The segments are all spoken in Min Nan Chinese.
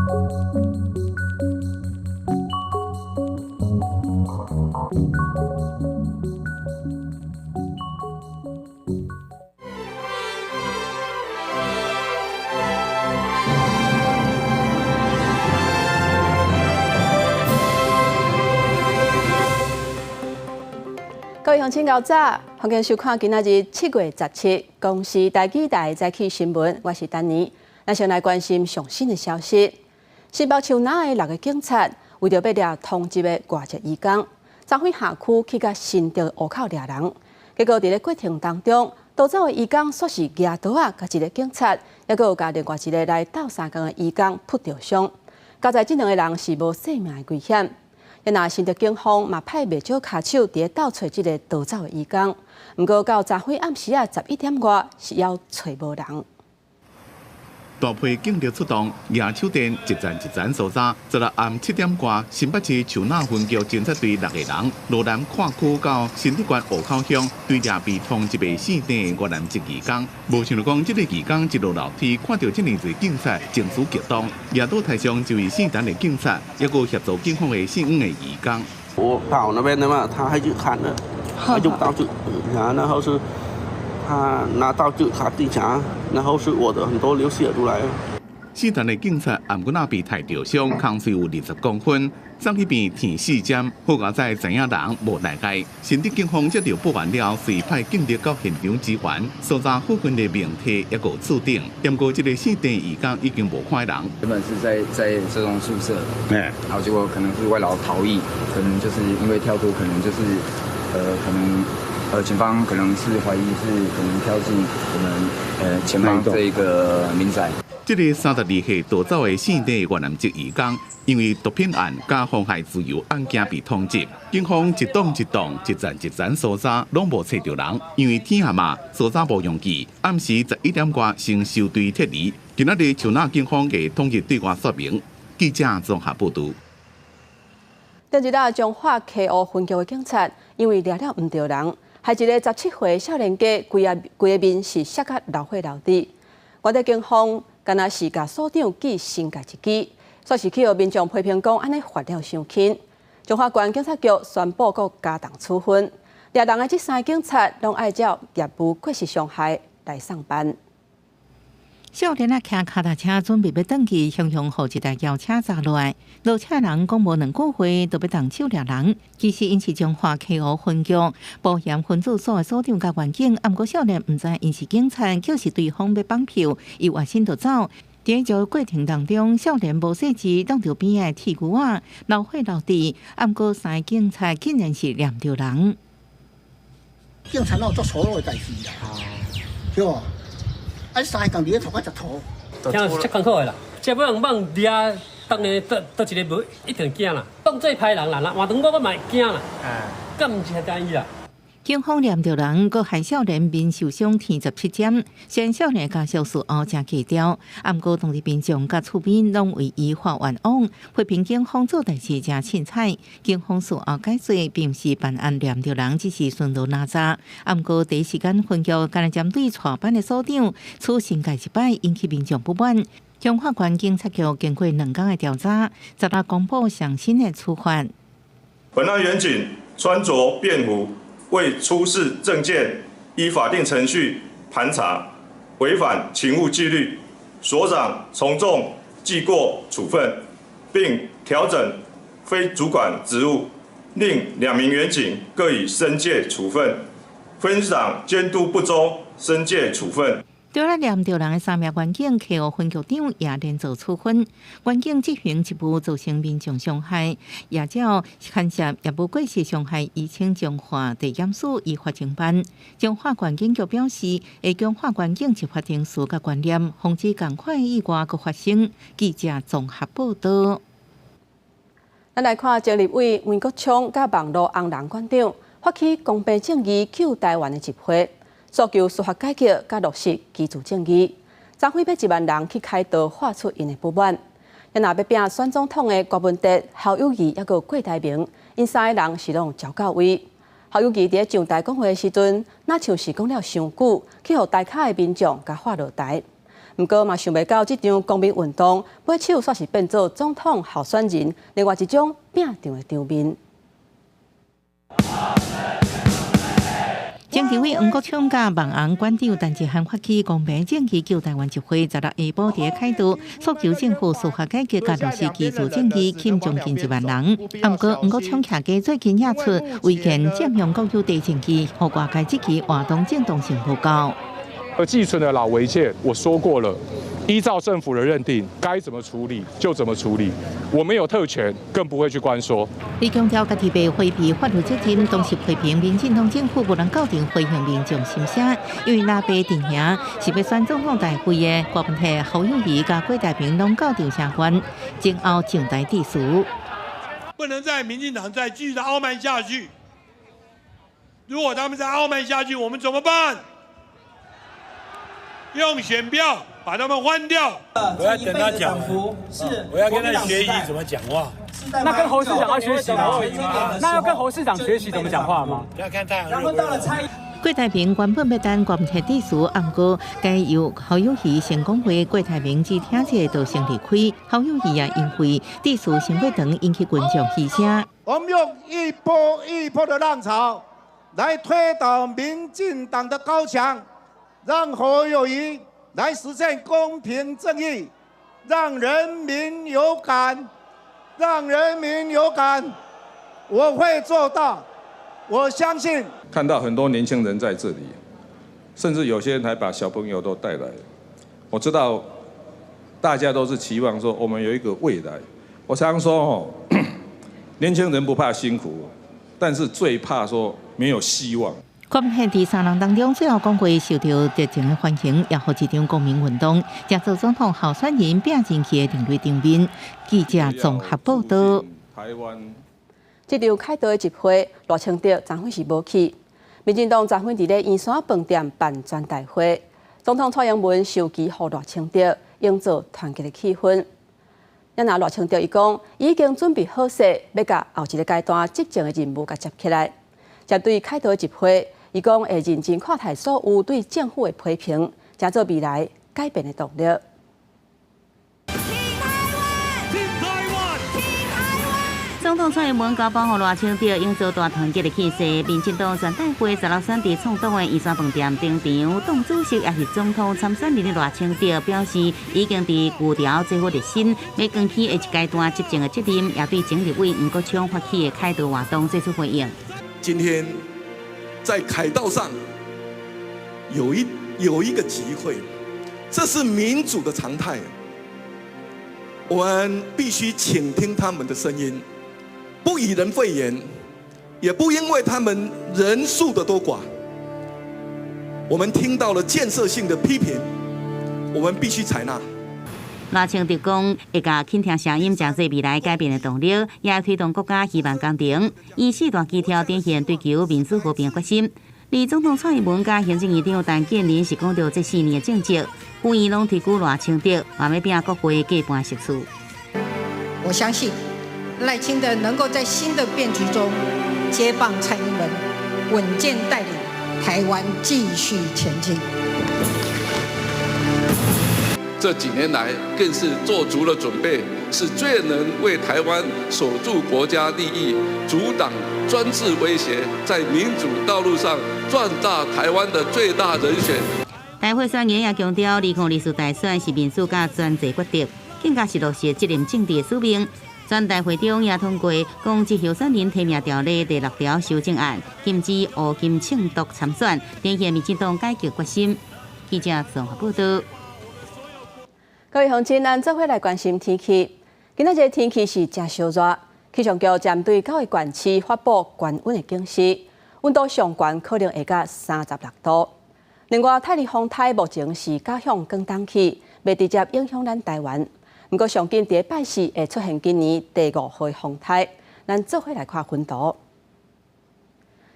各位鄉親𠢕早，歡迎收看今仔日7月17公視台語台早起新聞，我是丹妮。咱先來關心上新的消息。新北樹林的六个警察為著欲掠通緝的外籍移工，昨昏下區去共新竹湖口掠人，結果佇咧過程當中，逃走的移工煞是舉刀仔共一个警察，猶閣有共另外一个來鬥相共的移工撲著傷。佳哉這兩个人是無性命的危險。若新竹警方嘛派袂少跤手佇咧鬥揣這个逃走的移工，毋過到昨昏暗時仔11點外是猶揣無人。大批警力出動，舉手電一層一層搜查。昨日暗7點外，新北市樹林分局偵察隊六個人，羅南跨區到新竹縣湖口鄉，追掠被通緝的姓鄭的越南籍移工。無想著講，這个移工一落樓梯，看著遮爾濟警察，情緒激動，舉刀刣傷一位姓陳的警察，猶閣協助警方的姓黃的移工。我跑那邊的嘛，他還去砍了，他就刀就，然後是。他拿刀就砍地牆，然後是我的很多流血出來。姓陳的警察頷頸仔被刣著傷，空喙有20公分，送去病院縫4針。好佳哉知影人無大礙。新竹警方接著報案了，隨派警力到現場支援，搜查附近的明體抑閣厝頂。毋過這个姓鄭移工已經無看人。原本是在這棟宿舍，然後結果可能是外勞逃逸，可能就是因為跳脫，可能就是可能。警方可能是懷疑是可能跳進我們前方這個民宅。這个32歲逃走的姓鄭越南籍移工，因為毒品案佮妨害自由案件被通緝。警方一棟一棟、一層一層搜查，攏無揣著人。因為天暗嘛，搜查無容易。暗時11點外先收隊撤離。今仔日樹林警方會統一對外說明。記者綜合報導。頂一日彰化溪湖分局的警察，因為掠了毋著人，害一个17歲少年家，規个面是摔甲流血流滴。原來警方敢若是共所長記申誡一支，煞是去予民眾批評講按呢罰了傷輕。彰化縣警察局宣布閣加重處分，掠人的這三个警察攏愛照業務過失傷害來送辦。少年仔騎跤踏車準備欲轉去，雄雄予一台轎車砸落來。落車人講無兩句話，就欲動手掠人。其實𪜶是彰化溪湖分局埔鹽分駐所的所長佮員警，毋過少年毋知𪜶是警察，就是對方欲綁票，伊越身就走。佇這過程當中，少年無細緻擋著邊仔的鐵牛仔，流血流滴。毋過三個警察竟然是掠毋著人。警察攏有足粗魯的代誌啦，對無？啊！三个仝佇咧塗甲食塗，聽是足艱苦的啦。這欲人放掠，當然佗一个無一定驚啦。當做歹人啦，換轉我我嘛會驚啦。敢毋是遐簡易啦。警方掠毋著人，閣害少年面受傷，縫17針。雖然少年家屬事後誠低調，毋過當地民眾佮厝邊攏為伊發冤枉，批評警方做代誌誠凊彩。警方事後解釋，並毋是辦案掠毋著人，只是順路拿查。毋過第一時間分局敢若針對帶班的所長處申誡一擺，引起民眾不滿。彰化縣警察局經過2工的調查，昨日公布上新的處罰。本案員警穿著便服，未出示證件，依法定程序盤查，違反勤務紀律，所長從重記過處分，並調整非主管職務，另兩名員警各以申誡處分，分長監督不周，申誡處分。除了掠毋著人的三名員警，溪湖分局長也連坐處分。員警執行職務造成民眾傷害，也照牽涉業務過失傷害，移請彰化地檢署依法偵辦。彰化縣警局表示，會強化員警執法程序佮觀念，防止仝款意外閣發生。記者綜合報導。咱來看前立委黃國昌佮網路紅人館長發起公平正義救台灣的集會，訴求司法改革佮落實居住正義。昨昏欲1萬人去開道，發出𪜶的不滿。若欲拚選總統的柯文哲、侯友宜，抑閣郭台銘，𪜶三个人是攏焦到位。侯友宜佇咧上台講話的時陣，若像是講了傷久，去予台跤的民眾共喝落台。毋過嘛，想袂到這場公民運動，尾手煞是變做總統候選人另外一種拚仗的場面。前立委黃國昌佮網紅館長陳志漢發起公平正義救台灣集會，16下晡佇凱道訴求政府司法改革佮落實居住正義，吸引將近1萬人。啊，毋過黃國昌徛家最近也出違建佔用國有地證據，予外界質疑活動正當性無夠。而寄存的老違建，我說過了，依照政府的認定，該怎麼處理就怎麼處理，我沒有特權，更不會去關說。伊強調，家己袂迴避法律責任，同時批評民進黨政府無能鬥陣回應民眾心聲，因為藍白陣營是欲選總統大位的，郭文體、侯友宜佮郭台銘攏鬥陣聲援，靜候上台致辭。不能再民進黨再繼續的傲慢下去。如果他們再傲慢下去，我們怎麼辦？用選票把他們換掉。我要等他講，是我要跟他學習怎麼講話。那跟侯市長要學習嗎？那要跟侯市長學習怎麼講話嗎？要看太陽熱不熱。郭台銘原本欲等郭文體致辭，毋過改由侯友宜先講話，郭台銘只聽者就先離開。侯友宜也因為致辭傷過長，引起群眾噓聲。我們用一波一波的浪潮來推倒民進黨的高牆。讓侯友宜來實現公平正義，讓人民有感，讓人民有感，我會做到，我相信。看到很多年輕人在這裡，甚至有些人還把小朋友都帶來。我知道大家都是期望說我們有一個未來。我常說哦，年輕人不怕辛苦，但是最怕說沒有希望。郭文體佇三人當中最後講話受到熱情的歡迎，也予這場公民運動，成做總統候選人拚人氣的另類場面。記者綜合報道。台灣這場凱道的集會，賴清德昨昏是無去。民進黨昨昏佇咧圓山飯店辦全代會，總統蔡英文授旗予賴清德，營造團結的氣氛。啊若賴清德伊講，已經準備好勢，欲共後一個階段執政的任務共接起來。針對凱道的集會，伊講會認真看待所有對政府的批評，成做未來改變的動力。總統蔡英文交包予賴清德，營造大團結的氣勢。民進黨全代會16選佇創黨的圓山飯店登場，黨主席也是總統參選人的賴清德表示，已經佇舊朝做好熱身，欲扛起下一階段執政的責任，也對前立委黃國昌發起的凱道活動做出回應。今天在凱道上有一個集會，這是民主的常態，我們必須傾聽他們的聲音，不以人廢言，也不因為他們人數的多寡，我們聽到了建設性的批評，我們必須採納。賴清德講，會共傾聽聲音，成做未來改變的動力，也推動國家希望工程。以四大基調展現追求民主和平決心。而總統蔡英文佮行政院長陳建仁是講著這4年的政績，呼籲攏推舉賴清德，嘛欲拚國會過半席次。我相信賴清德能夠在新的變局中接棒蔡英文，穩健帶領台灣繼續前進。這幾年來，更是做足了準備，是最能為台灣守住國家利益、阻擋專制威脅，在民主道路上壯大台灣的最大人選。大會宣言也強調，2024大選是民主佮專制決定，更加是落實責任政治的使命。全代會中也通過公職候選人提名條例第6條修正案，禁止烏金衝突參選，展現民進黨改革決心。記者綜合報道。各位鄉親，咱做伙來關心天氣。今仔日天氣是誠燒熱，氣象局針對9個縣市發布高溫的警示，溫度上懸可能會到36度。另外，泰利風颱目前是轉向廣東去，袂直接影響咱台灣。毋過上緊佇拜四會出現今年第5號風颱，咱做伙來看溫度。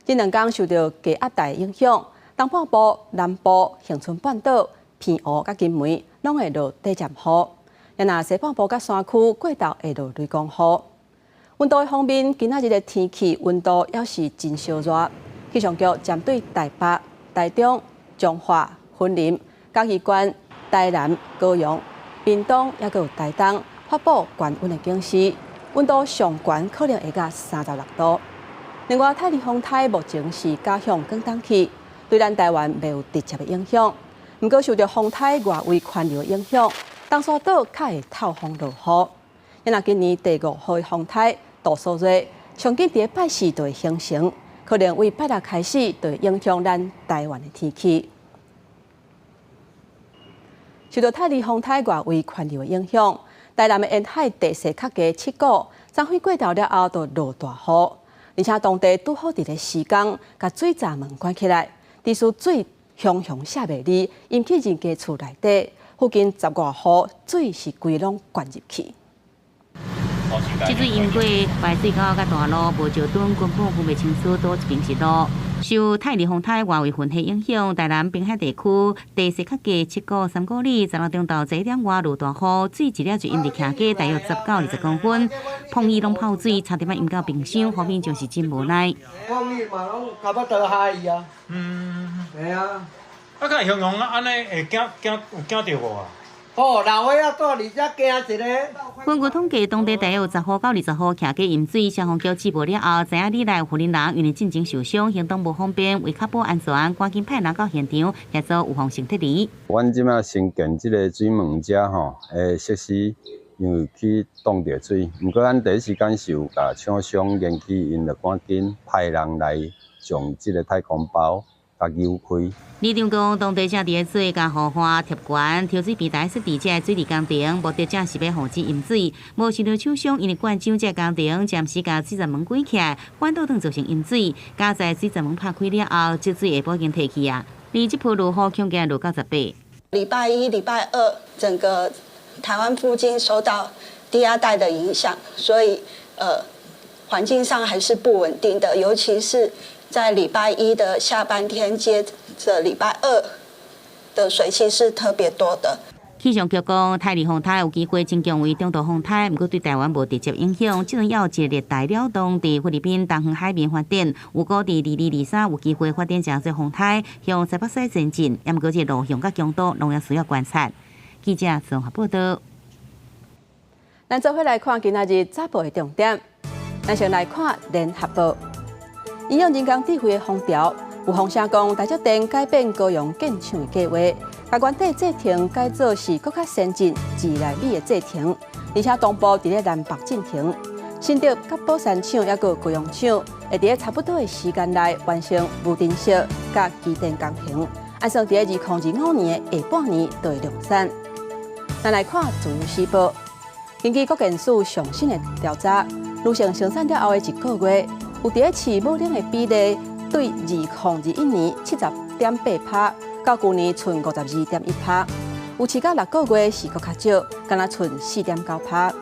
這兩工受著低壓帶影響，東半部、南部、恆春半島、澎湖佮金門攏會落短暫雨，若西半部佮山區過晝會落雷公雨。溫度方面，今仔日的天氣溫度猶是真燒熱。氣象局針對台北、台中、彰化、雲林、嘉義縣、台南、高雄、屏東抑閣有台東發布懸溫的警示，溫度上懸可能會到36度。另外，泰利風颱目前是加向廣東去，對咱台灣袂有直接的影響。毋過受著風颱外圍環流的影響，東沙島較會透風落雨。若今年第五號的風颱杜蘇芮，上緊佇拜四就會形成，可能為拜六開始就會影響咱台灣的天氣。受著泰利風颱外圍環流的影響，台南的沿海地勢較低七股，昨昏過頭了後就落大雨，而且當地拄好佇咧施工，共水閘門關起來，致使水雄雄瀉袂離，淹去人家厝內底，附近十外戶水是規攏灌入去。這水淹過排水溝佮大路，無石墩根本分袂清楚佗一爿是路。受泰利風颱外圍雲系影響，台南濱海地區地勢較低七股三股里，十六中晝11點外落大雨，水一了就淹入徛家，大約10到20公分，風衣攏泡水，差點仔淹到冰箱，好民眾是真無奈。風雨嘛攏差不多海啊。嗯，係啊。啊，敢會形容按呢會驚驚有驚著無啊？哦，老歲仔住佇遮驚一个。根據統計，當地大約有10戶到20戶徛家淹水，消防局接報了後，知影里內有婦人因為進前受傷，行動無方便，為確保安全，趕緊派人到現場協助預防性撤離。阮這擺新建這个水門遮吼，的設施因為去擋著水，毋過咱第一時間是有共廠商聯繫，𪜶就趕緊派人來將這个太空包共扭開。里長講，當地正佇咧做共護岸貼懸抽水平台設置這个水利工程，目的正是欲防止淹水。無想著廠商因為灌漿這个工程，暫時共水閘門關起來，反倒轉造成淹水。佳哉水閘門拍開了後，積水下晡已經退去啊。而這波落雨恐驚落到18。禮拜一、禮拜二，整個台灣附近受到低壓帶的影響，所以環境上還是不穩定的，尤其是在禮拜一的下半天，接着禮拜二的水汽是特別多的。氣象局講，泰利風颱有機會增強為中度風颱，毋過對台灣無直接影響。這陣猶有一個熱帶擾動佇菲律賓東方海面發展，預估佇22、23有機會發展成做風颱，向西北西前進。毋過這路向佮強度，攏猶需要觀察。記者綜合報道。咱做伙來看今仔日早報的重點。咱先來看聯合報，引用人工智慧的風潮，有風聲講台積電改變高雄建廠的計畫，共原底製程改做是閣較先進2納米的製程，而且同步佇咧南北進行。新竹佮寶山廠抑閣高雄廠會佇咧差不多的時間內完成無塵室佮機電工程，按算佇咧2025年的下半年就會量產。咱來看自由時報，根據國健署上新的調查，女性生產了後的一個月，有佇咧飼母奶的比例對2021年70.8%，到舊年賰52.1%。有飼到6個月是閣較少，敢若賰4.9%。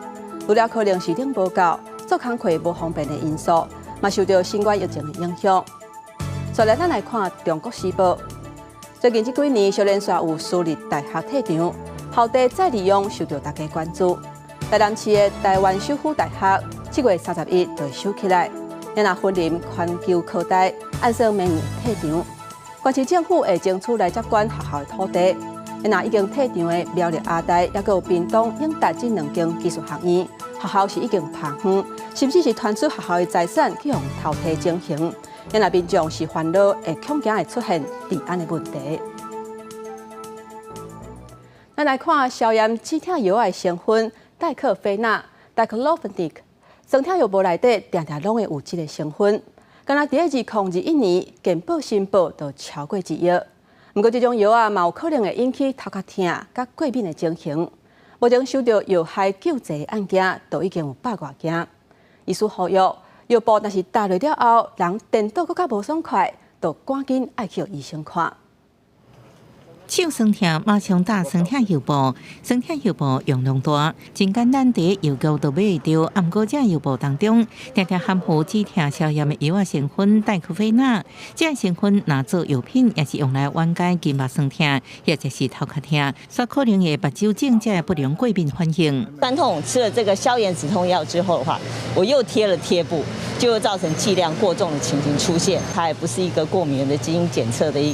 除了可能是奶無夠、做工課無方便的因素，嘛受著新冠疫情的影響。再來，咱來看《中國時報》，最近這幾年，小連續有私立大學退場，校地再利用受著大家關注。台南市的台灣首府大學7月31就會收起來，若雲林環球科大按算明年退場，縣市政府會爭取來接管學校的土地。若已經退場的苗栗阿大，抑閣有屏東永達這兩間技術學院，學校是已經拍園，甚至是傳出學校的財產去予偷提情形，若民眾是煩惱，會恐驚會出現治安的問題。咱來看消炎止痛藥的成分戴克非那（Diclofenac），酸痛藥物內底定定攏會有這个成分。敢若佇咧2021年，健保申報就超過1億。毋過這種藥仔嘛有可能會引起頭殼疼、佮過敏的情形。目前收著藥害救濟案件都已經有百外件。醫師呼籲，藥物若是焦落了後，人顛倒閣較無爽快，就趕緊愛去予醫生看。手酸痛，馬上打酸痛藥布。酸痛藥布用量大，真簡單，佇藥局就買會著。啊，毋過這藥布當中，定定含有止痛消炎的藥仔成分戴克非那。這成分若做藥品，也是用來緩解筋肉酸痛，或者是頭殼疼，煞可能會目睭腫這不良過敏反應。酸痛吃了這個消炎止痛藥之後的話，我又貼了貼布，就會造成劑量過重的情形出現。它也不是一個過敏原的基因檢測的一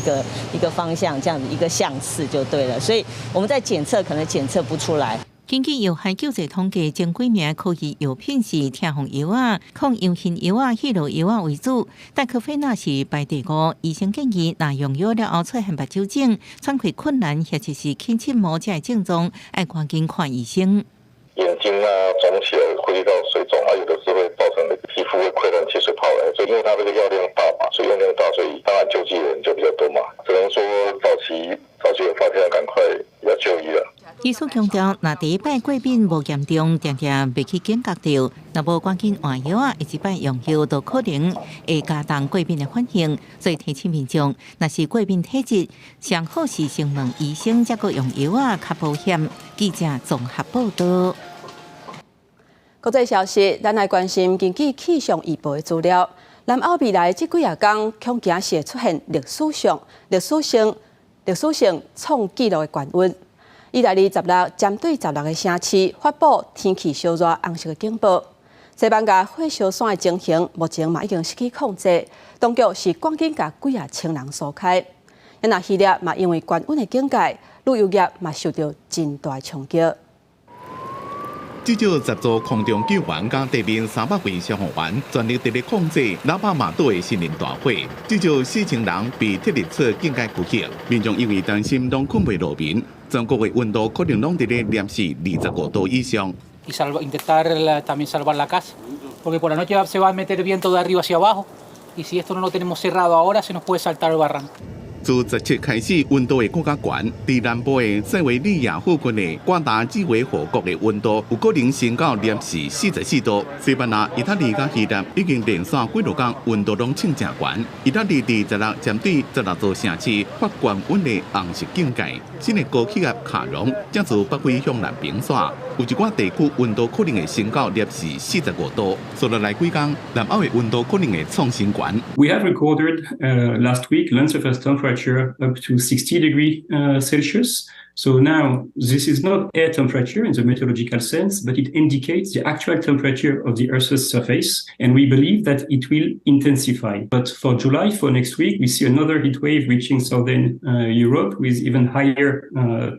個方向，這樣子一個下。降次就對了。所以我們在檢測可能檢測不出來。根據藥害救濟統計，前幾名可疑藥品是疼風藥仔、抗憂心藥仔、疲勞藥仔為主，戴克非那是排第五。醫生建議，若用藥了後出現目睭腫、喘氣困難或者是起刺毛這的症狀，愛趕緊看醫生。眼睛啊腫起來，呼吸道水腫啊，有的是會造成皮膚會潰爛起水泡來，所以因為它這個藥量大嘛，所以用量大，所以當然救濟的人就比較多嘛。只能說早期有發現，趕快要就醫了。醫師強調，若第一擺過敏無嚴重，定定袂去警覺著，若無趕緊換藥仔，一擺用藥都可能會加重過敏的反應。所以提醒民眾，若是過敏體質，上好是先問醫生，才閣用藥仔較保險。記者綜合報道。國際消息，咱來關心根據氣象預報的資料，南歐未來這幾仔工恐驚是會出現歷史性創紀錄的高溫。意大利16針對16個城市發布天氣燒熱紅色的警報。西班牙火燒山的情形目前嘛已經失去控制，當局是趕緊共幾仔千人疏開。若希臘嘛因為高溫的警戒，旅遊業嘛受著真大衝擊。至少10座空中救援佮地面300位消防員全力佇咧控制拉帕馬島的森林大火，至少4000人被撤離出警戒區域。民眾因為擔心攏睏袂落眠，全國的溫度可能攏佇咧攝氏25度以上。 Y intentar también salvar la casa, porque por la noche se va a meter viento de arriba hacia abajo y si esto no lo tenemos cerrado ahora se nos puede saltar el barranco. 自17開始，溫度會閣較懸。佇南部的塞維利亞附近的瓜達爾維河谷的溫度有可能升到攝氏44度。西班牙、意大利佮希臘已經連續幾落工溫度攏衝誠懸。意大利佇16針對16座城市發高溫的紅色警戒。新的高氣壓卡戎正自北非向南爿徙，有一寡地區溫度可能會升到攝氏45度。紲落來幾工，南歐的溫度可能會創新懸。 We have recorded last week land surface temperature up to 60 degrees Celsius. So now this is not air temperature in the meteorological sense, but it indicates the actual temperature of the Earth's surface, and we believe that it will intensify. But for July, for next week, we see another heat wave reaching southern Europe with even higher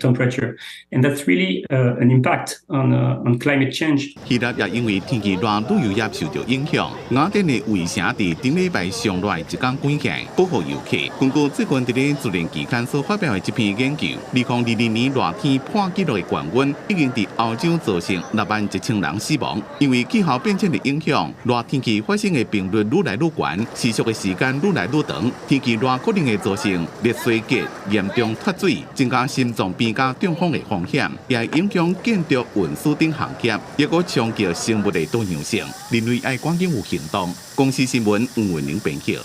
temperature, and that's really an impact on climate change. 希臘也因為天氣熱，旅遊業受著影響。雅典的衛城佇頂禮拜上熱的一工關起來，保護遊客。根據最近佇咧自然期刊所發表的這篇研究，2022年熱天破紀錄的高溫，已經佇歐洲造成6萬1千人死亡。因為氣候變遷的影響，熱天氣發生的頻率愈來愈懸，持續的時間愈來愈長。天氣熱可能會造成熱衰竭、嚴重脫水，增加心臟病佮中風的風險，也會影響建築、運輸等行業，抑閣衝擊生物的多樣性。人類愛趕緊有行動。公視新聞吳文玲編輯。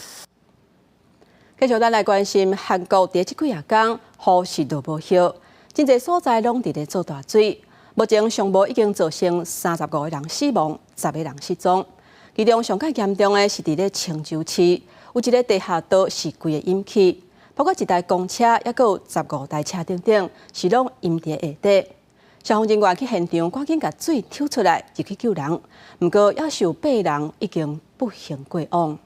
繼續，咱來關心韓國佇這幾仔工雨是落無歇，真濟所在攏佇咧做大水。目前上無已經造成35個人死亡，10個人失蹤。其中上較嚴重的是佇咧清州市，有一個地下道是規個淹去，包括一台公車，抑閣有15台車等等，是攏淹佇下底。消防人員去現場，趕緊共水抽出來入去救人，毋過猶是有八人已經不幸過往。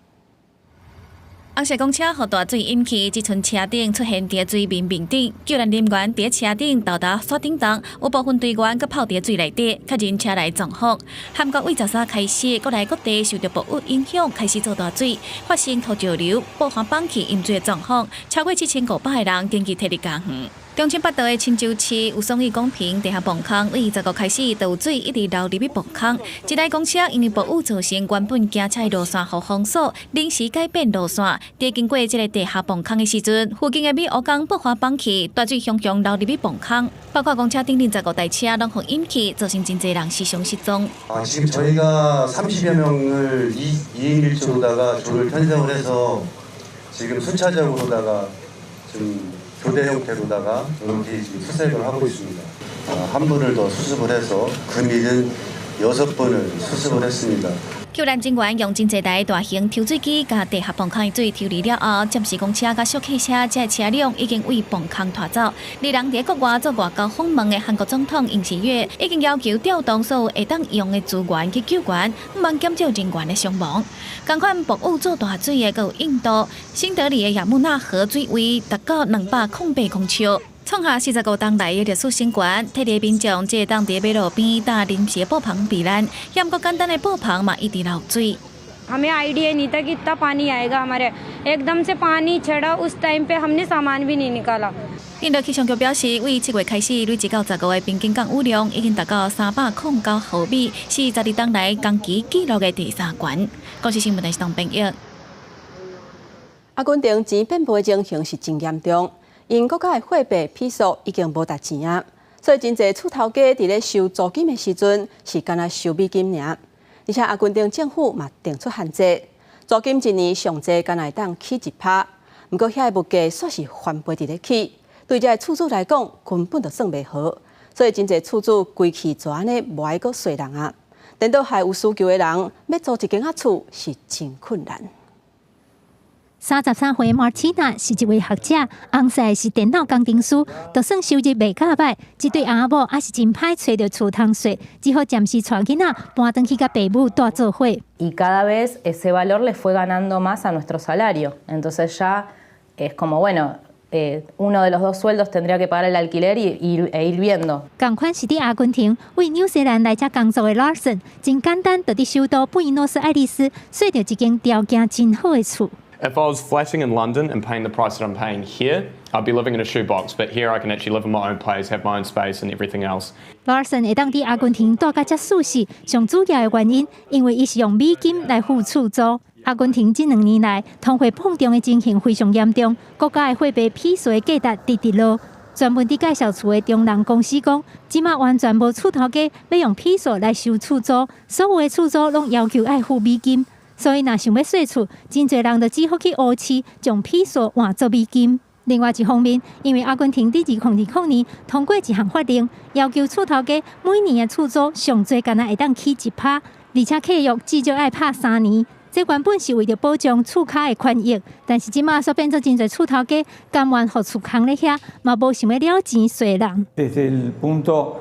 紅色公車予大水淹去，這陣車頂出現佇水面面頂，救援人員佇車頂沓沓徙頂動，有部分隊員閣泡佇水內底，確認車內狀況。韓國對13開始，國內各地受著暴雨影響，開始做大水，發生土石流、爆岸崩去淹水的狀況，超過7500個人緊急撤離家園。忠清北道的清州市有松義公平地下磅空，對15開始就有水一直流入去磅空。一台公車因為暴雨造成原本行車的路線予封鎖，臨時改變路線。佇經過這个地下磅空的時陣，附近的米烏江爆發崩去，大水洶洶流入去磅空，包括公車頂頂15台車攏予淹去，造成真濟人死傷失蹤。 지금 저희가 30여 명을 2인 1조로다가 조를 편성을 해서 지금 순차적으로다가 지금 교대 형태로다가 이렇게 지금 수색을 하고 있습니다. 한 분을 더 수습을 해서 금일은 여섯 분을 수습을 했습니다. 救難人員用真濟台大型抽水機共地下泵空的水抽離了後，暫時公車佮小客車這車輛已經對泵空拖走。而人佇國外做外交訪問的韓國總統尹錫悅已經要求調動所有會當用的資源去救援，毋通減少人員的傷亡。仝款暴雨做大水的，閣有印度新德里的亞穆納河水位達到208公尺，創下45冬來的歷史新高。替地民眾會當佇馬路邊搭臨時的布棚避難，猶閣簡單的布棚嘛一直漏水。 हमें आइडिया नहीं था कि इतना पानी आएगा हमारे एकदम से पानी चढ़ा उस टाइम पे हमने सामान भी नहीं निकाला。印度氣象局表示，對7月開始累積到15月平均降雨量已經達到309毫米，是12冬來同期紀錄的第三懸。公視新聞電視編譯。阿根廷錢變薄的情形是真嚴重，𪜶國家的貨幣披索已經無值錢啊，所以真濟厝頭家佇咧收租金的時陣是干焦收美金爾。而且阿根廷政府嘛定出限制，租金一年上濟干焦會當起1%，毋過遐个物價煞是翻倍佇咧起，對這个厝主來講根本就算袂好，所以真濟厝主規氣就按呢無愛閣稅人啊，顛倒害有需求的人欲租一間仔厝是真困難。33歲馬蒂娜是一位學者，翁婿是電腦工程師，就算收入袂較䆀，這對翁仔某也是真歹揣著厝通稅，只好暫時帶囡仔搬轉去佮爸母蹛做伙。 Y cada vez ese valor le fue ganando más a nuestro salario. Entonces ya es como, bueno, uno de los dos sueldos tendría que pagar el alquiler e ir viendo. 仝款是佇阿根廷為紐西蘭來遮工作的 Larson，真簡單就佇首都布宜諾斯艾利斯稅著一間條件真好的厝。 If I was flatting in London and paying the price that I'm paying here, I'd be living in a shoebox. But here I can actually live in my own place, have my own space and everything else. Larson 會當佇阿根廷蹛甲遮舒適，上主要的原因，因為伊是用美金來付厝租。阿根廷這兩年來通貨膨脹的情形非常嚴重，國家的貨幣披索的價值直直落。專門佇介紹厝的中人公司講，這馬完全無厝頭家欲用披索來收厝租，所有的厝租攏要求愛付美金。所以，若想欲稅厝，真濟人就只好去烏市將披索換做美金。另外一方面，因為阿根廷佇2020年通過一項法令，要求厝頭家每年的厝租上濟干焦會當起1%，而且契約至少愛拍3年。這原本是為著保障厝跤的權益，但是這馬煞變做真濟厝頭家甘願予厝空咧遐，嘛無想欲了錢稅人。 Desde el punto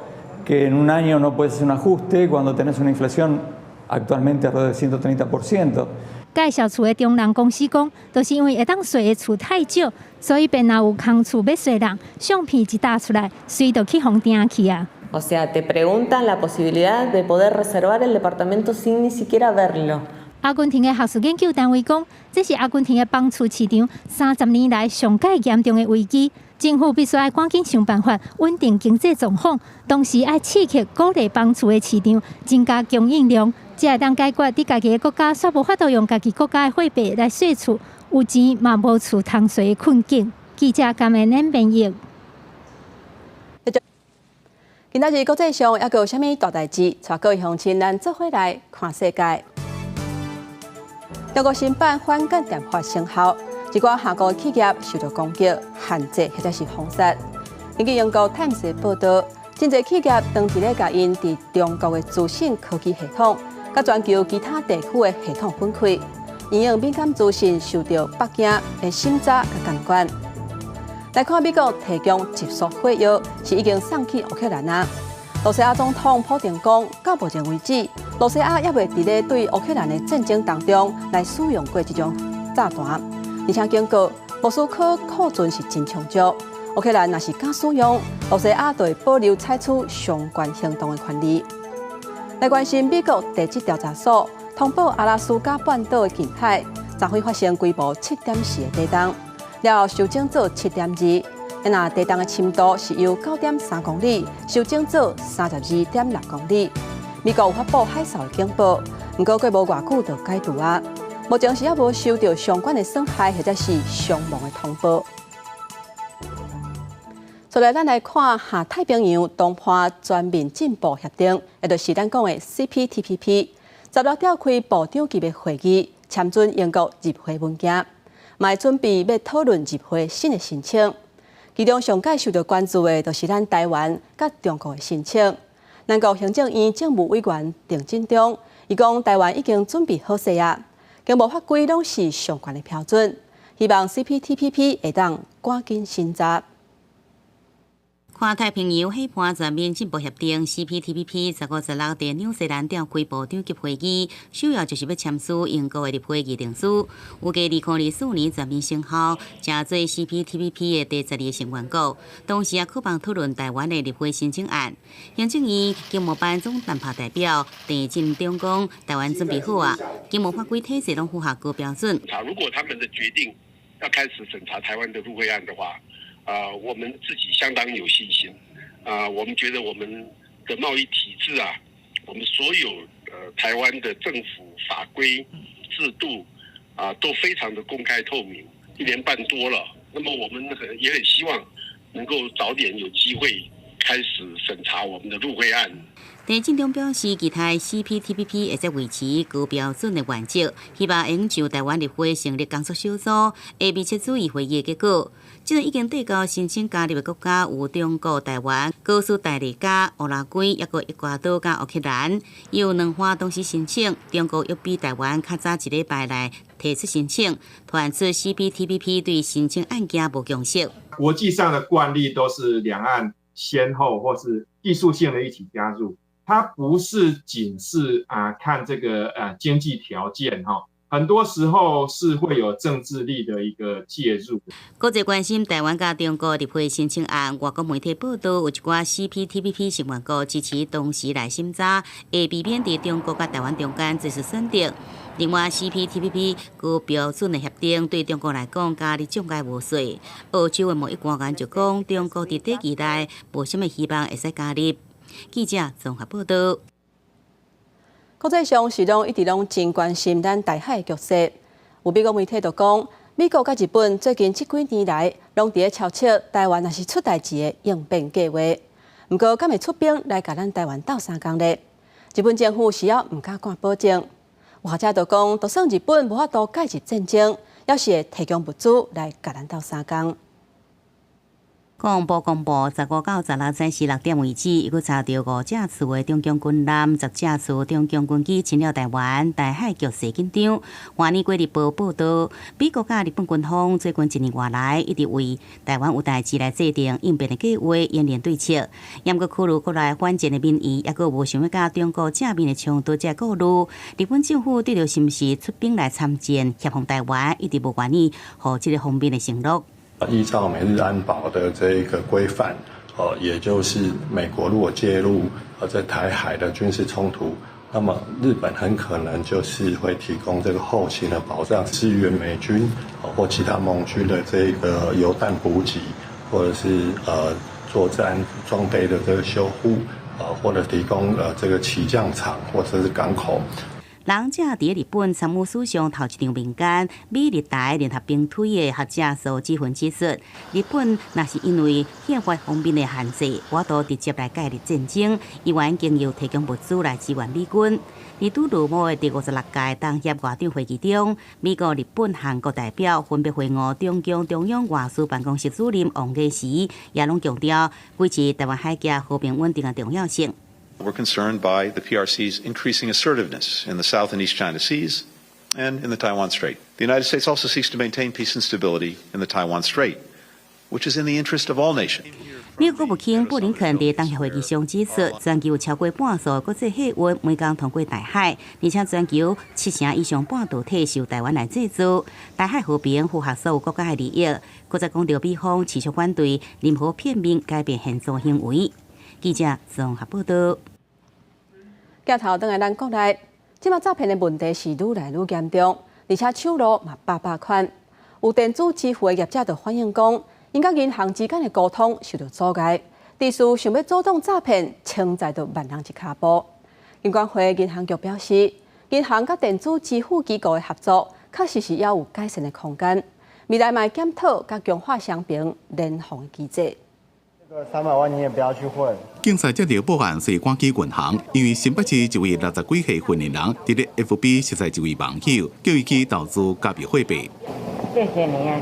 que en un año no puedes hacer un ajuste cuando tenés una inflación actualmente alrededor de 130%。介紹厝的中人公司講，就是因為會當稅的厝太少，所以便若有空厝欲稅人，相片一貼出來，隨就去予訂去啊。 O sea, te preguntan la posibilidad de poder reservar el departamento sin ni siquiera verlo. 阿根廷的學術研究單位講，這是阿根廷的房厝市場30年來上蓋嚴重的危機。政府必須愛趕緊想辦法穩定經濟狀況，同時愛刺激鼓勵房厝的市場，增加供應量，才會當解決佇家己的國家煞無法度用家己國家的貨幣來稅厝，有錢嘛無厝通稅的困境。記者甘恩編譯。今仔日國際上猶閣有啥物大代誌？帶各位鄉親咱做伙來看世界。中國新版反間諜法生效，一寡韓國企業受到攻擊、限制或者是封殺。根據英國《泰晤士》報導，真濟企業當佇咧共𪜶佇中國的資訊科技系統，佮全球其他地區的系統分開，因應敏感資訊受到北京的審查佮監管。來看美國提供集束火藥，是已經送去烏克蘭啊。羅西亞總統普丁講，到目前為止，羅西亞猶未佇咧對烏克蘭的戰爭當中來使用過這種炸彈，而且警告莫斯科庫存是真充足。烏克蘭若是敢使用，羅西亞就會保留採取相關行動的權利。來關心美國地質調查所通報阿拉斯加半島的近海，昨昏發生規模7.4的地動，了後修正做7.2。若地動的深度是由9.3公里修正做32.6公里。美國有發布海嘯的警報，毋過過無偌久就解除啊。目前是猶無收到相關的損害或者是傷亡的通報。再來，咱來看下太平洋談判全面進步協定，也就是咱講的 CPTPP，16召開部長級的會議，簽准英國入會文件，嘛會準備欲討論入會新的申請。其中上蓋受到關注的，就是咱台灣佮中國的申請。咱國行政院政務委員陳進忠伊講台灣已經準備好勢啊，經貿法規攏是上懸的標準，希望 CPTPP 會當趕緊審查。跨太平洋伙伴全面進步協定（CPTPP）15、16佇紐西蘭召開部長級會議，首要就是欲簽署英國的入會議定書。預計2024年全面生效，成做 CPTPP 的第12個成員國。同時也渴望討論台灣的入會申請案。行政院經貿辦總談判代表鄭進中講，台灣準備好啊，經貿法規體制攏符合高標準。如果他們的決定要開始審查台灣的入會案的話，我們自己相當有信心。我們覺得我們的貿易體制啊，我們所有台灣的政府法規制度啊，都非常的公開透明。一年半多了，那麼我們也很希望能夠早點有機會開始審查我們的入會案。鄭進中表示，期待 CPTPP 會使維持高標準的原則，希望會就台灣入會成立工作小組，會密切注意會議的結果。這個已經遞交申請加入的國家有中國、台灣、哥斯達黎加、烏拉圭、抑閣厄瓜多佮烏克蘭，有兩岸同時申請。中國欲比台灣較早一禮拜來提出申請，傳出 CPTPP 對申請案件無共識。國際上的慣例都是兩岸先後或是技術性的一起加入，它不是僅是啊看這個經濟條件哈。很多時候是會有政治力的一個介入。國際關心台灣佮中國入會申請案，外國媒體報道有一寡 CPTPP 成員國支持同時來審查，會避免佇中國佮台灣中間做出選擇。另外，CPTPP 高標準的協定對中國來講加入障礙無細。澳洲的貿易官員就講，中國佇短期內無啥物希望會使加入。記者綜合報道。國際上是攏一直攏真關心咱台海的局勢。有美國媒體就講，美國佮日本最近這幾年來，攏佇咧敲策台灣若是出代誌的應變計劃。毋過，敢會出兵來共咱台灣鬥相共咧？日本政府是猶毋敢掛保證。有學者就講，就算日本無法度介入戰爭，猶是會提供物資來共咱鬥相共。國防部公布，15到16早時6點為止，猶閣查著五架次的中共軍艦、10架次中共軍機侵擾台灣，台海局勢緊張。華爾街日報報導，美國佮日本軍方最近一年外來，一直為台灣有代誌來制定應變的計劃、演練對策。毋過考慮國內反戰的民意，猶閣無想欲佮中國正面的衝突這顧慮。日本政府對著是毋是出兵來參戰協防台灣，一直無願意予這个方面的承諾。依照美日安保的這個規範，也就是美國如果介入在台海的軍事衝突，那麼日本很可能就是會提供這個後勤的保障，支援美軍或其他盟軍的這個油彈補給，或者是作戰裝備的這個修護，或者提供這個起降場或者是港口。人這佇日本參與史上頭一場民間美日台聯合兵推的學者蘇志雲指出，日本若是因為憲法方面的限制，無法度直接來介入戰爭，伊願經由提供物資來支援美軍。佇拄落幕的第56屆東協外長會議中，美國、日本、韓國代表分別會晤中共中央外事辦公室主任王毅時，也攏強調維持台灣海峽和平穩定的重要性。 We're concerned by the PRC's increasing assertiveness in the South and East China Seas and in the Taiwan Strait. The United States also seeks to maintain peace and stability in the Taiwan Strait, which is in the interest of all nations. 美國國務卿布林肯佇東協會議上指出，全球超過半數國際貨運每工通過台海，而且全球七成以上半導體是由台灣來製造。台海和平符合所有國家的利益。閣再講著美方持續反對任何片面改變現狀行為。記者綜合報道。鏡頭轉來咱國內，這馬詐騙的問題是愈來愈嚴重，而且手路嘛百百款。有電子支付的業者就反映講，𪜶佮銀行之間的溝通受到阻礙，致使想欲阻擋詐騙，衝在就慢人一跤步。金管會銀行局表示，銀行佮電子支付機構的合作，確實是猶有改善的空間。未來嘛會檢討佮強化雙邊聯防的機制。 300萬你也不要去匯。警察接著報案，所以趕去銀行，因為新北市一位60幾歲雲林人，佇咧 FB 識在一位網友，叫伊去投資加密貨幣。謝謝你啊！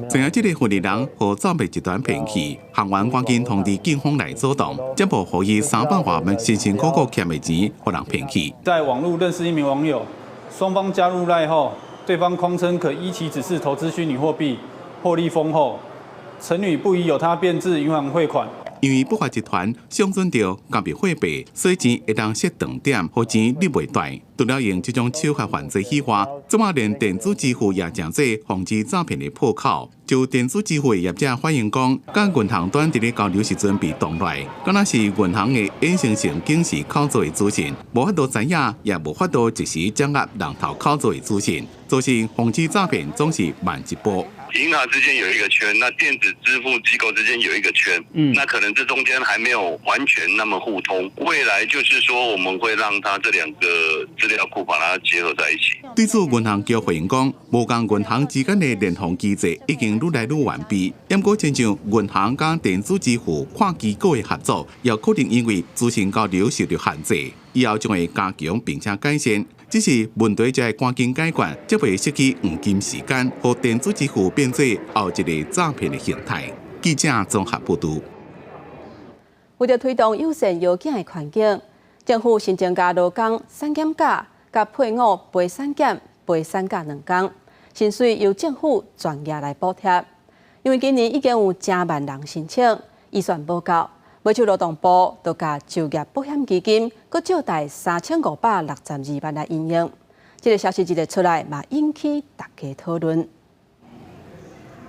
知影這个嫌疑人予詐騙集團騙去，行員趕緊通知警方來出動，才無予伊300外萬辛辛苦苦儉的錢，予人騙去。在網路認識一名網友，雙方加入 LINE 後，對方誆稱可依其指示投資虛擬貨幣，獲利豐厚。陳女不疑有他，便至銀行匯款。因為不法集團相信著加密貨幣，所以錢會當設斷點，予錢入袂袋。除了用這種手法犯罪以外，這馬連電子支付也成做防止詐騙的破口。就電子支付的業者反映講，佮銀行端佇咧交流時陣被擋來，敢若是銀行的衍生性警示口座的資訊，無法度知影，也無法度即時掌握人頭口座的資訊，造成防止詐騙總是慢一步。銀行之間有一個圈，那電子支付機構之間有一個圈，那可能這中間還沒有完全那麼互通。未來就是說，我們會讓它這兩個資料庫把它結合在一起。對此，銀行局回應講，無仝銀行之間的聯防機制已經愈來愈完備。毋過，親像銀行佮電子支付跨機構的合作，也可能因為資訊交流受到限制，以後將會加強並且改善。只是問題就愛趕緊解決，才袂失去黃金時間，予電子支付變做後一个詐騙的形態。記者綜合報導。為著推動友善藥囝的環境，政府新增加勞工產檢假，佮配偶陪產檢、陪產假2工，薪水由政府全額來補貼。因為今年已經有成萬人申請，預算無夠。尾手勞動部就共就業保險基金，閣借貸3562萬來應用。這个消息一出來，嘛引起大家討論。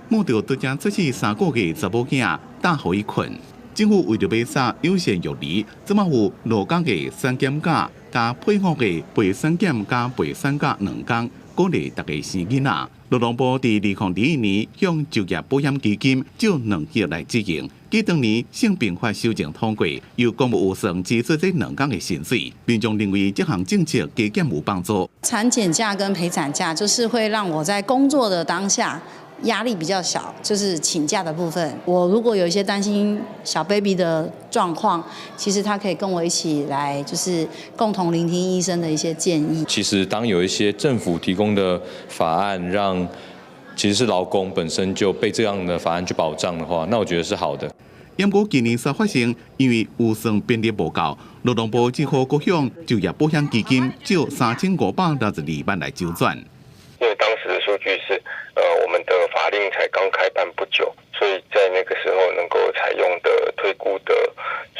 摸著拄才出世3個月查某囝，搭予伊睏。政府為著欲捒友善育兒，這馬有勞工的產檢假，佮配偶的陪產檢佮陪產假2工，鼓勵大家生囡仔。勞動部佇2021年向就業保險基金借2億來執行，記當年性平法修正通過，由公務預算支出這2工的薪水，民眾認為這項政策加減有幫助。產檢假跟陪產假，就是會讓我在工作的當下壓力比較小，就是請假的部分。我如果有一些擔心小 baby 的狀況，其實他可以跟我一起來，就是共同聆聽醫生的一些建議。其實當有一些政府提供的法案，讓其實是勞工本身就被這樣的法案去保障的話，那我覺得是好的。毋過今年才發生，因為預算編列無夠，勞動部只好閣向就業保險基金借3562萬來周轉。因為當時的數據是，我們的法令才剛開辦不久，所以在那個時候能夠採用的推估的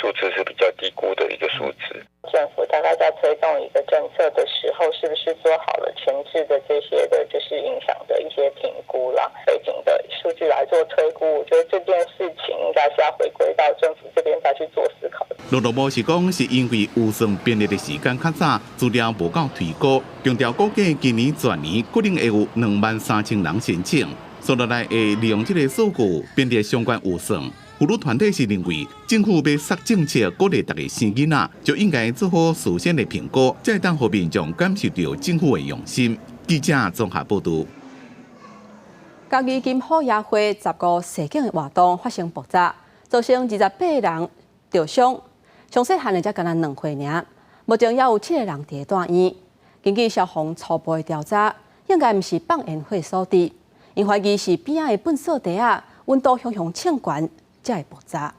數字是比較低估的一個數字。政府大概在推動一個政策的時候，是不是做好了前置的這些的，就是影響的一些評估啦，背景的數據來做推估？我覺得這件事情應該是要回歸到政府這邊再去做思考。勞動部是講，是因為預算編列的時間較早，資料無夠推估，強調估計今年全年可能會有23,000人申請，所以來會利用這个數據編列相關預算。婦女團體是認為，政府欲捒政策鼓勵大家生囡仔，就應該做好事先的評估，才會當予民眾感受著政府的用心。記者綜合報導。嘉義金虎爺會15社景的活動發生爆炸，造成28人著傷，上細漢的才干焦2歲爾，目前也有7個人佇住院。根據消防初步的調查，應該毋是放煙火所致，𪜶懷疑是邊仔的糞掃袋仔溫度雄雄衝懸，才會爆炸。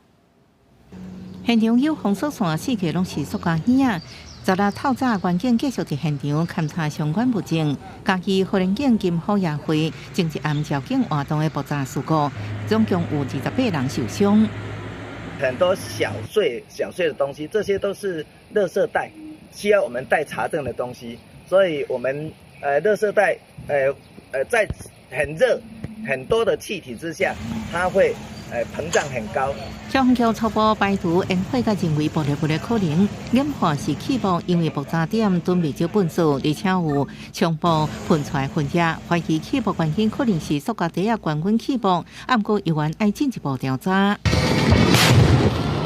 現場有封鎖線，四界攏是塑膠椅仔。16透早，員警繼續佇現場勘查相關物證。嘉義花蓮境金虎爺會前一暗醮景活動的爆炸事故，總共有28人受傷。很多小碎小碎的東西，這些都是垃圾袋，需要我們待查證的東西。所以，我們垃圾袋在很熱、很多的氣體之下，它會膨脹很高。消防局初步排除煙火佮人為暴露物的可能，研判是氣爆，因為爆炸點準備少糞掃，而且有胸部噴出來噴液，懷疑氣爆原因可能是塑膠袋仔懸溫氣爆，毋過猶原愛進一步調查。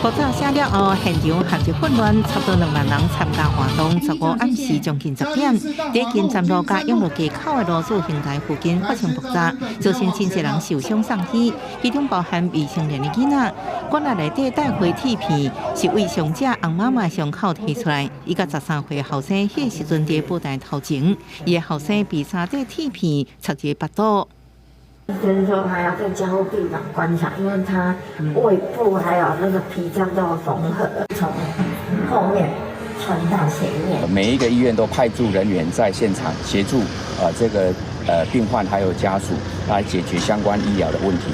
爆炸聲了後，現場陷入混亂，差不多2萬人參加活動。15暗時將近10點，佇金山路佮永樂街口的羅子平台附近發生爆炸，造成真濟人受傷送醫，其中包含未成年的囡仔。館仔內底帶火鐵片是為傷者翁媽媽傷口提出來，伊佮13歲後生彼時陣佇舞台頭前，伊的後生被三塊鐵片插入腹肚。醫生說他要在加護病房觀察，因為他胃部還有那個脾臟都有縫合，從後面穿到前面。每一個醫院都派駐人員在現場協助，這個病患還有家屬來解決相關醫療的問題。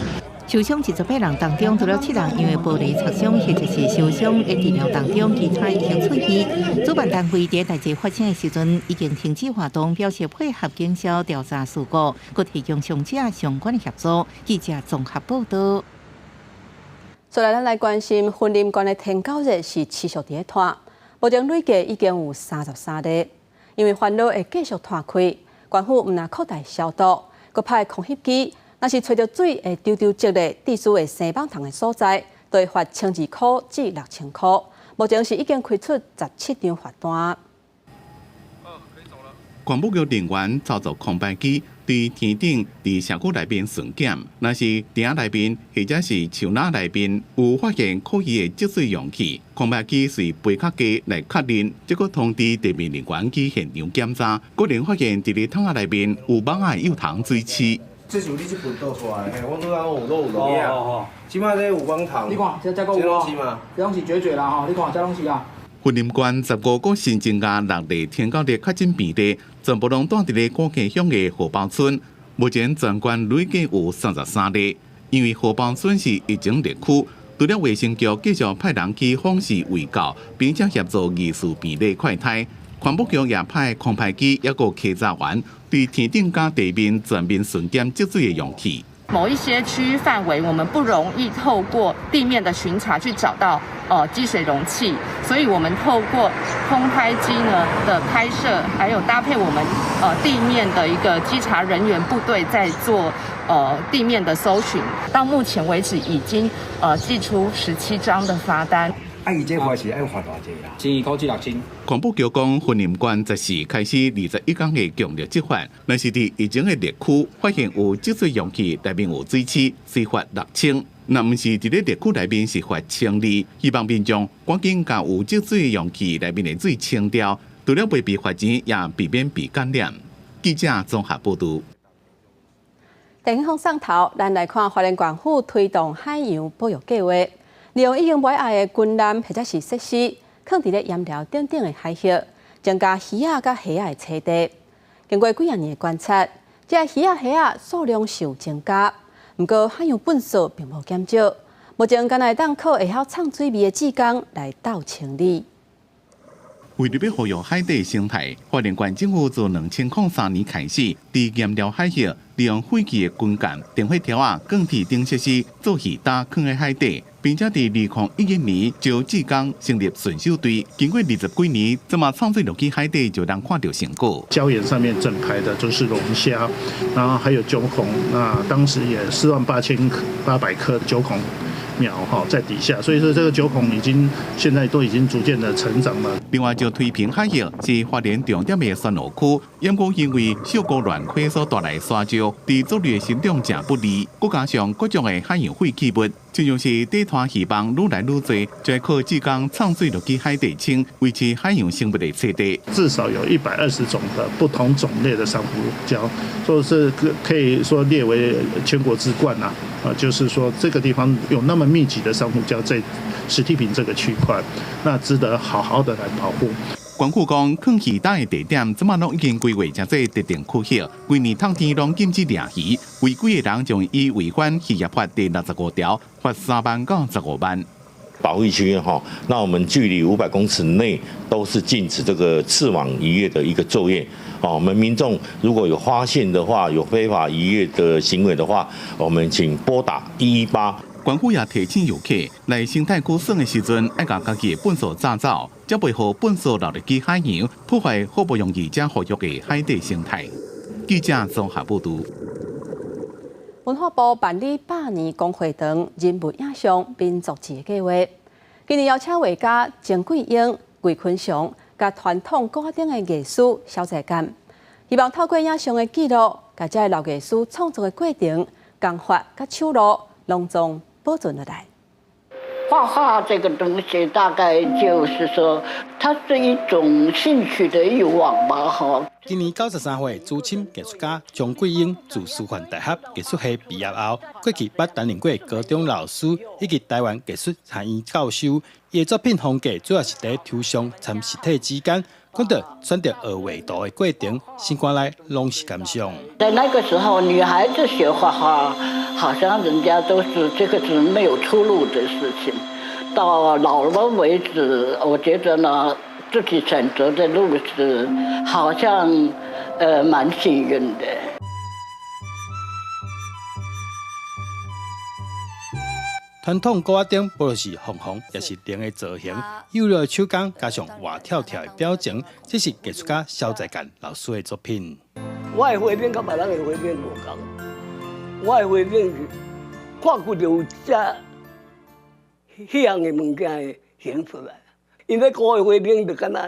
受傷28人當中，除了7人因為玻璃擦傷或者是受傷佇治療當中，其他已經出院。主辦單位佇代誌發生的時陣已經停止活動，表示配合警消調查事故，閣提供傷者相關的協助。記者綜合報道。再來，咱來關心雲林縣的天狗熱是持續佇咧湠，目前累計已經有33例。因為煩惱會繼續湠開，縣府毋但擴大消毒，閣派空翕機。若是揣著水會丟丟積咧，地主會生蠓蟲的所在，都會罰1200至6000箍。目前是已經開出17張罰單。環保局人員操作空拍機對天頂佇社區內面巡檢，若是埕內面或者是樹林內面有發現可疑的積水容器，空拍機隨飛較低來確認，這閣通知地面人員去現場檢查，果然發現佇咧桶仔內面有蠓仔的幼蟲水螭。這是你這盆倒出來，嘿，我拄仔有攏有落去啊。這擺這有蠓蟲，你看，這這閣有哦，這攏是絕絕啦吼，你看這攏是啊。雲林縣15個新增加6例天狗熱確診病例，全部攏蹛佇咧古坑鄉的荷包村。目前全縣累計有33例，因為荷包村是疫情熱區，除了衛生局繼續派人去訪視衛教，並且協助疑似病例快篩。環保局也派空拍機抑閣稽查員對天頂佮地面全面巡檢積水的容器。某一些區域範圍，我們不容易透過地面的巡查去找到積水容器，所以我們透過空拍機呢的拍攝，還有搭配我們地面的一個稽查人員部隊在做地面的搜尋。到目前為止，已經寄出17張的罰單。啊，伊這罰是愛罰偌濟啦？12箍至6000。環保局講，雲林縣14開始21天的強力執法，若是佇疫情的熱區發現有積水容器內面有水螭，隨罰6000；若毋是佇咧熱區內面是罰1200。希望民眾趕緊共有積水容器內面的水清掉，除了袂被罰錢，也避免被感染。記者綜合報導。電影放頭，咱來看花蓮縣府推動海洋保育計劃。利用已經無愛的軍艦或者是設施，囥佇咧鹽寮等等的海域，增加魚仔佮蝦仔的棲地。經過幾仔年的觀察，這魚仔蝦仔數量是有增加，毋過海洋糞埽並無減少。目前敢若會當靠會曉藏水味的志工來鬥清理。為著欲護育海底生態，花蓮縣政府自2003年開始，佇鹽寮海域利用廢棄的軍艦、電火條仔、鋼鐵等設施做魚礁，囥佇海底，並且佇2011年招志工成立巡守隊。經過20幾年，這馬創水落去海底就通看著成果。礁岩上面整排的就是龍蝦，然後還有九孔，那當時也48,800棵九孔苗哈在底下，所以說這個九孔已經現在都已經逐漸的成長了。另外，就推平海域是花蓮重點的珊瑚區，毋過因為小孤亂溪所帶來的沙石，對藻類的生長誠不利，閣加上各種的海洋廢棄物，親像是底拖漁網愈來愈濟，就愛靠志工藏水落去海底清，維持海洋生物的棲地。至少有120種的不同種類的珊瑚礁，所以是可以說列為全國之冠啦。啊，就是說這個地方有那麼密集的珊瑚礁在石梯坪這個區塊，那值得好好的來保護。縣府講，囥魚礁的地點，這馬攏已經規劃成做特定區域，規年透天攏禁止掠魚，違規的人將依違反漁業法第65條，罰3萬到15萬。保育區哈，那我們距離500公尺內都是禁止這個刺網漁業的一個作業。哦，我們民眾如果有發現的話，有非法漁業的行為的話，我們請撥打118。縣府也提醒遊客來生態區耍的時陣，愛共家己的糞埽炸走，才袂予糞埽流入去海洋，破壞好不容易才復育的海底生態。記者綜合報導。文化部辦理百年公會堂人物影像民族誌的計劃，今年邀請畫家曾桂英、魏坤祥，佮傳統鼓仔頂的藝師蕭在干，希望透過影像的記錄，共這个老藝師創作的過程、工法佮手路，攏總保存落來。畫畫這個東西，大概就是說，它是一種興趣的慾望吧，哈。今年93歲，資深藝術家張桂英自師範大學藝術系畢業後，過去捌擔任過高中老師以及台灣藝術學院教授。伊的作品風格主要是佇抽象參實體之間，講到選擇學畫圖的過程，心肝內攏是感想。在那個時候，女孩子學畫畫，好像人家都是這個是沒有出路的事情。到老了為止，我覺得呢，自己選擇的路是好像，蠻幸運的。傳統鼓仔頂，無論是鳳凰，抑是龍的造型，幼稚的手工加上活跳跳的表情，這是藝術家蕭在干老師的作品。我的畫面佮別人的畫面無仝，我的畫面是看過就有這彼樣的物件會顯出來。𪜶咧鼓的畫面就敢若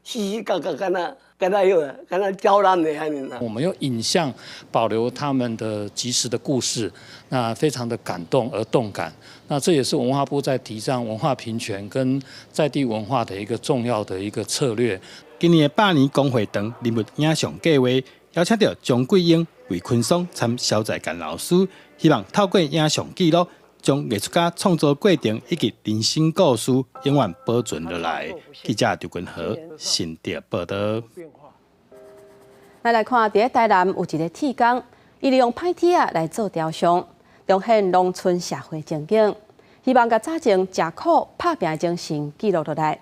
死死角角，敢若敢若彼個，敢若招咱的按呢啦。我們用影像保留他們的即時的故事，那非常的感動而動感。那這也是文化部在提倡文化平權跟在地文化的一個重要的一個策略。今年的百年公會堂人物影像計劃，邀請到張桂英、魏坤松參蕭在干老師，希望透過影像記錄，將藝術家創作過程以及人生故事永遠保存落來。記者劉君和新竹報道。咱來看，佇台南有一個鐵工，伊利用歹鐵仔來做雕像，彰顯農村社會情景，希望共早前食苦拍拚的精神記錄落來。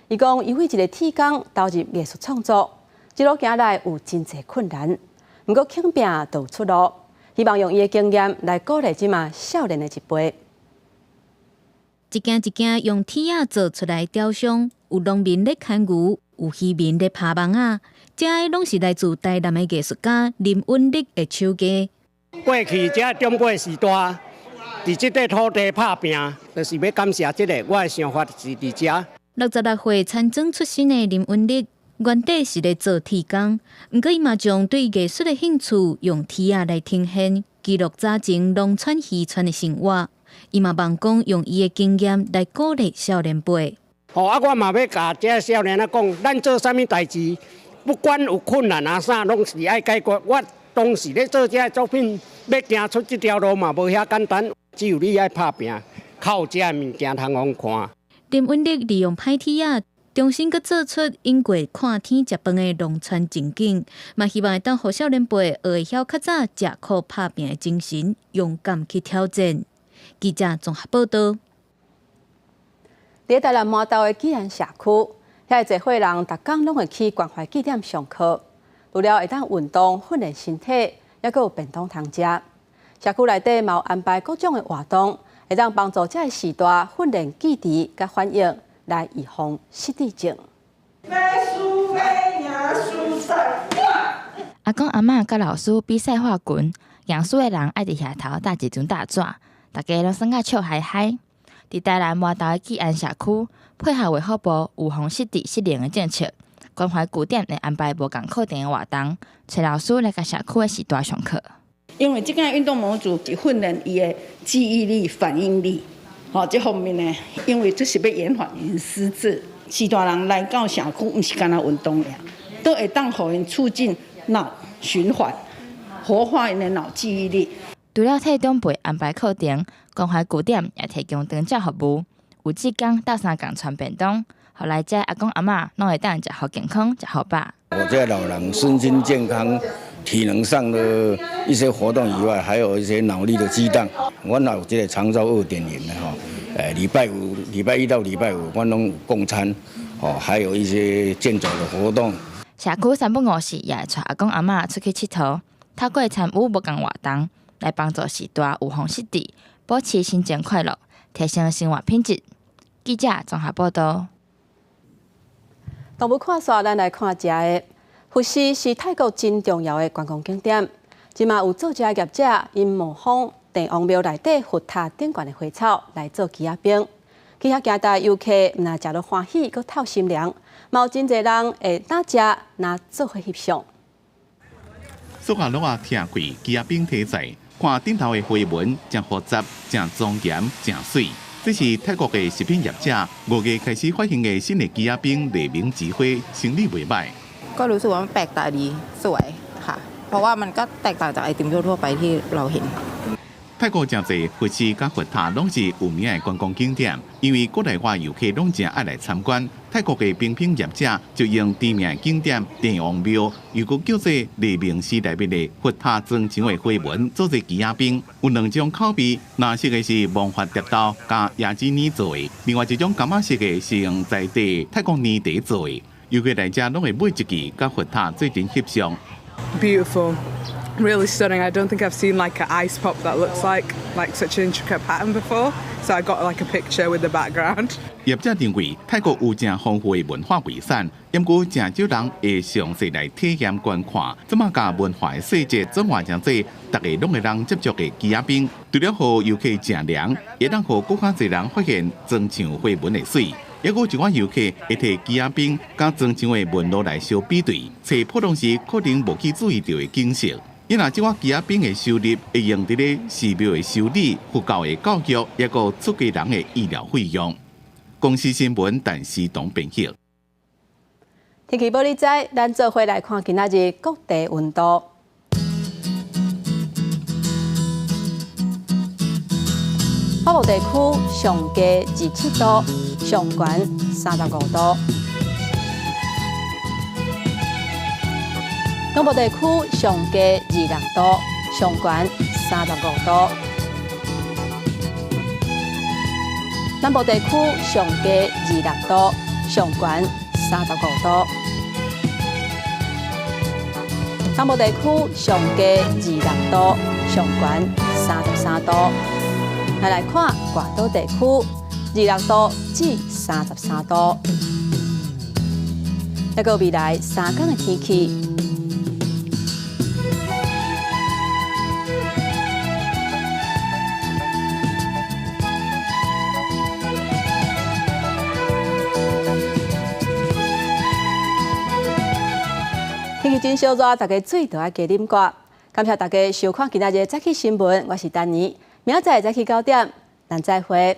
伊講，伊為一個鐵工投入藝術創作，一路行來有真濟困難，毋過肯拚就有出路。希望用伊的經驗來鼓勵這馬少年的一輩。一件一件用鐵仔做出來雕像，有農民咧牽牛，有漁民咧拍網仔，這个攏是來自台南的藝術家林允力的手藝。過去這長輩時代，佇這塊土地拍拚，就是欲感謝這个。我的想法是佇遮。66歲田莊出身的林允力，原底是咧做鐵工，毋過伊嘛將對藝術的興趣用鐵仔來呈現，記錄早前農村漁村的生活。伊嘛望講用伊的經驗來鼓勵少年輩。吼啊！我嘛欲共這少年仔講，咱做啥物代誌，不管有困難啊啥，攏是愛解決。我當時咧做這个作品，欲行出這條路嘛無遐簡單，只有你愛拍拚，較有這个物件通予看。林允力利用歹鐵仔，重新閣做出湧過看天食飯的農村情景，嘛希望會當予少年輩學會曉較早食苦拍拚的精神，勇敢去挑戰。記者綜合報道。佇台南麻豆的基安社區，遐濟歲人，逐工攏會去關懷據點上課，除了會當運動訓練身體，猶閣有便當通食。社區內底嘛有安排各種的活動，會當幫助這个時代訓練記憶佮反應，來預防失智症。阿公阿嬤佮老師比賽畫拳，贏輸的人愛佇額頭貼一張大紙，大家攏耍甲笑嗨嗨。佇台南麻豆的基安社區，配合衛福部預防失智失能的政策，關懷據點會安排無仝課程的活動，揣老師來共社區的序大上課。因為這個運動模組是訓練伊的記憶力、反應力，吼，這方面呢，因為這是欲延緩𪜶失智。序大人來到社區，毋是干焦運動爾，都會當予𪜶促進腦循環，活化𪜶的腦記憶力。除了替長輩安排課程，關懷據點也提供長照服務，有志工鬥相共傳便當，予來遮阿公阿嬤攏會當食予健康、食予飽。我這老人身心健康、體能上的一些活動以外，還有一些腦力的激盪。阮也有這個長照2.0的吼，禮拜五、禮拜一到禮拜五，阮攏有共餐，哦，還有一些健走的活動。社區三不五時也會帶阿公阿嬤出去𨑨迌，透過參與無仝活動，來幫助序大預防失智，保持心情快樂，提升生活品質。記者綜合報道。動物看煞，咱來看食的。佛寺是泰國真重要的觀光景點。這馬有做食業者，𪜶模仿鄭王廟內底佛塔頂懸的花草來做枝仔冰，去遐行街遊客毋但食得歡喜，閣透心涼，嘛有真濟人會若食若做伙翕相。蘇下橐仔拆開枝仔冰題材，看頂頭的花紋，誠複雜，誠莊嚴，誠媠。這是泰國的食品業者5月開始發行的新的枝仔冰黎明之花，生理袂䆀。 ก็รู้สึกว่ามันแปลกตาดีสวยค่ะเพราะว่ามันก็แตกต่างจากไอติมทั่วๆไปที่เราเห็น 泰國誠濟佛寺佮佛塔攏是有名的觀光景點，因為國內外遊客攏誠愛來參觀。泰國的冰品業者就用知名的景點帝王廟，又閣叫做黎明寺內面的佛塔磚牆的花紋做做枝仔冰，有兩種口味，藍色的是魔法蝶豆佮椰子奶做的，另外一種柑仔色的是用在地泰國奶茶做的。遊客來遮攏會買一支佮佛塔做陣翕相。 Beautiful. Really stunning. I don't think I've seen like an ice pop that looks like such an intricate pattern before. So I got like a picture with the background. 業者認為泰國有誠豐富的文化遺產，毋過誠少人會詳細來體驗觀看。這馬共文化的細節轉換成做逐个攏會當接觸的枝仔冰，除了予遊客食涼，會當予閣較濟人發現磚牆花紋的媠。抑閣有一寡遊客會提枝仔冰佮磚牆的紋路來相比對，揣普通時可能無去注意著的景色。因為這寡枝仔冰的收入會用佇咧寺廟的修理、佛教的教育，抑閣出家人的醫療費用。公視新聞陳思彤編譯。天氣報你知，咱做伙來看今仔日各地溫度。北部地區上低27度，上懸35度。東部地區上低26度，上懸35度。南部地區上低26度，上懸35度。東部地區上低26度，上懸33度。來來看外島地區，26度至33度。抑閣未來3天的天氣。天氣真燒熱，大家水著愛加啉寡。感謝大家收看今仔日的早起新聞，我是丹妮。明仔載早起9點，咱再會。